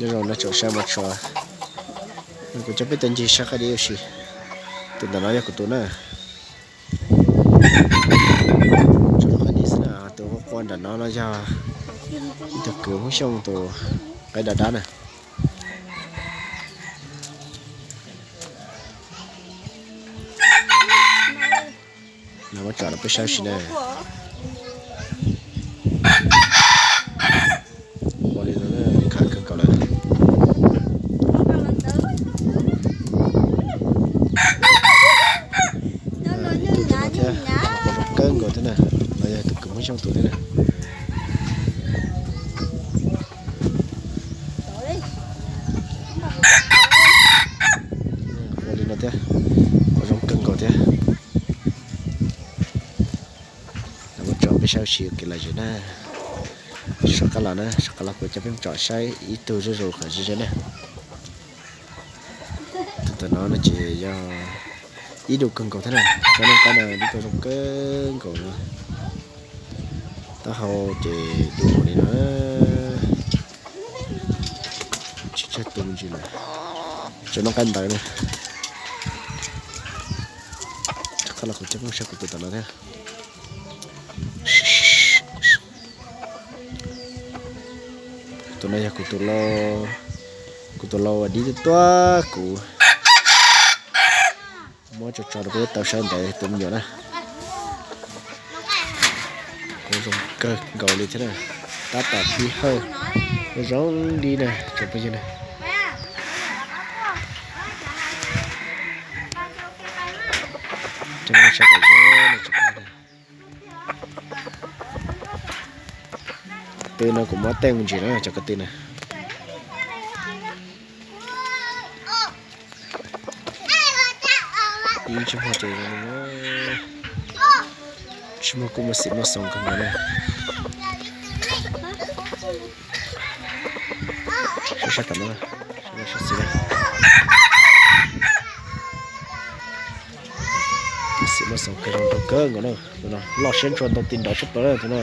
Zoo no tsom saib mov tshua. Kuv coj peb tau ncig saib qaib dib ua si. Tus ntawm no yog kuv tus na. Tsom qaib dib xwb na, tus quaj quaj nram no no yog ib tug kwv Hmoob Xyooj tus qaib dab dab na. Los muab tsom rau peb saib ua si na. Ua li no na, khav kawg nkaus lawm. Ib tug tus no thiab, quaj zoo kawg nkaus thiab na. No yog tus kwv Hmoob Xyooj tus thiab na. Ua li no thiab, quaj zoo kawg nkaus thiab. Los muab tsom peb saib ua si ua kev lom zem na. Sawv qab los na, sawv qab los kuv coj peb mus tsom saib ib tug zuj zus qhov ze ze na. Tus ntawm no no ces yog ib du kawg nkaus thiab na, tsob noob qaib no ib tug zoo kawg nkaus na. Taub hau ces du npaum li no. Tsis tsawg tus me ntsis lawm. Tsob noob qaib ntawd na. Qab los kuv coj peb mus saib kuv tus tom no thiab. Tus no yog kuv tus lau, kuv tus lau dib tuaj tuaj kuv muab tso tso rau peb tau saib ntawd tus me nyuam na. Kuv zoo kawg nkaus li thiab na, tab tom tib hawj, zoo li na tsoom phooj ywg na. Cov ko tw no kuv muab teej mus ntsis na cov ko tw na. Ib tsis muag ces, tsis muag kuj muaj xim muaj xoom kawg nkaus na. Sab sab tom no, sab xis na. Xim muaj xoom kawg zoo rau kawg nkaus na, tus no loj siab ntshua ntau ti nrov tshaj plaws na tus no.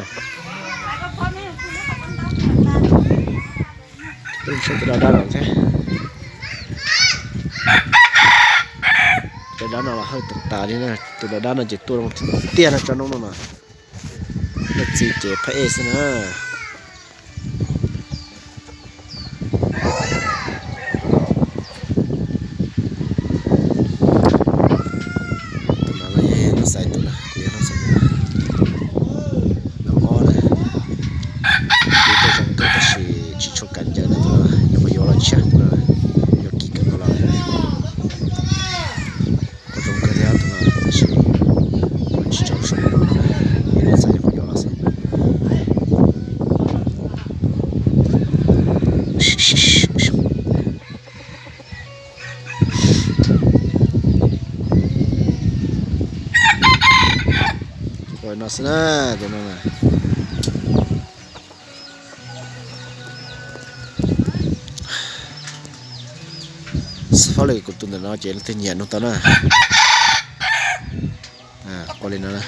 Peb mus saib tus dab dab no thiab. Tus dab dab no los hawj tas tas li na, tus dab dab no ces tuaj zoo tiag tiag no tsob noob no mas. Leej txiv ces phab ej xwb na. Tus no los yog nab xais tus na, kuv yog nab xais tus na. Nab mob na. Kuv tuaj zoo kawg tab sis tsis tshua kam ncaws na tus no, yuav qhov yuav los tshiab tus no, yuav kim kawg nkaus los. Kuj zoo kawg thiab tus no tab sis tsis tshua zoo no, nab xais yuav qhov yuav los xwb. Ua no xwb na, tus no na. Xav fab lwm kuv tus ntawm no ces leej twg nyiam nug tau na. Ua li no na.